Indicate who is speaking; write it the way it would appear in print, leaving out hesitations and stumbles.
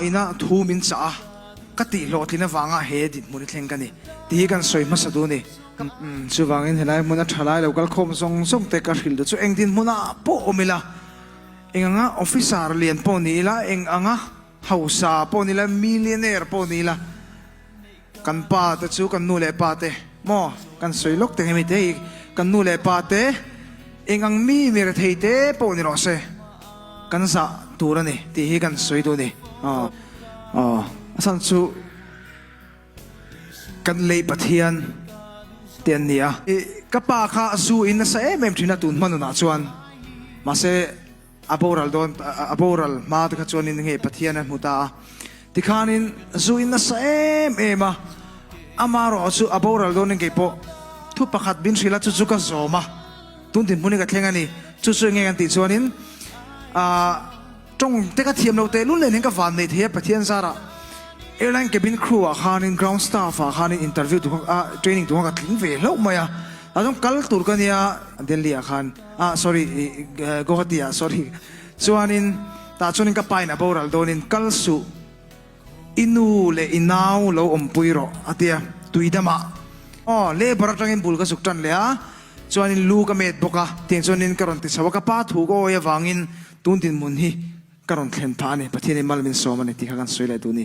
Speaker 1: Ina thu min chah a, ka tih hlawhtlin avanga he dinhmun i thleng ka ni tih hi kan sawi hmasa duh a ni. Chuvangin helai hmuna tha lai lo kal khawm zawng zawng te ka hrilh duh chu eng dinhmunah pawh awm ila, eng anga officer lian pawh ni ila, eng anga hausa pawh ni ila, millionaire pawh ni ila, Kan pa te chu kan nu leh pa te maw kan sawi lawk teng hemi te hi kan nu leh pa te eng ang mi mi rethei te pawh ni rawh se kan zah tur a ni tih hi kan sawi duh a ni. Aw aw a chhan chu kan lei Pathian te an ni a. Ka pa kha zu in nasa em em thin a tun hma nunah chuan mahse A boral dawn, a boral hma te kha chuanin nge Pathian a hmu ta a. Tikhanin zu in nasa em em a, amaherawh chu a boral dawnin kei pawh thu pakhat min hrilh a, chu chu ka zawm a, tun dinhmun hi ka thleng a ni. Chu chu enge kan tih chuanin ah tawng te ka thiam lo teh lul nen hian ka van nei thei a, Pathian zarah airline cabin crew ah khanin ground staff ah khanin interview tur kha ah training tur kha ka tling ve hlauh mai a, tah chuan kal tur ka nia Delhi ah khan. Ah sorry ih Guwahati ah sorry chuanin tah chuanin ka pa in a boral dawnin kal suh i nu leh i nau lo awmpui rawh a tia tui damah aw labour atangin bul ka zuk tan leh a chuanin lu ka met bawk a tiang chuanin ka rawn ti chho a ka pa thu ka awi avangin tun dinhmun hi ka rawn thlen phah a ni Pathianin mal min sawm a ni tih kha kan sawi leh duh a ni.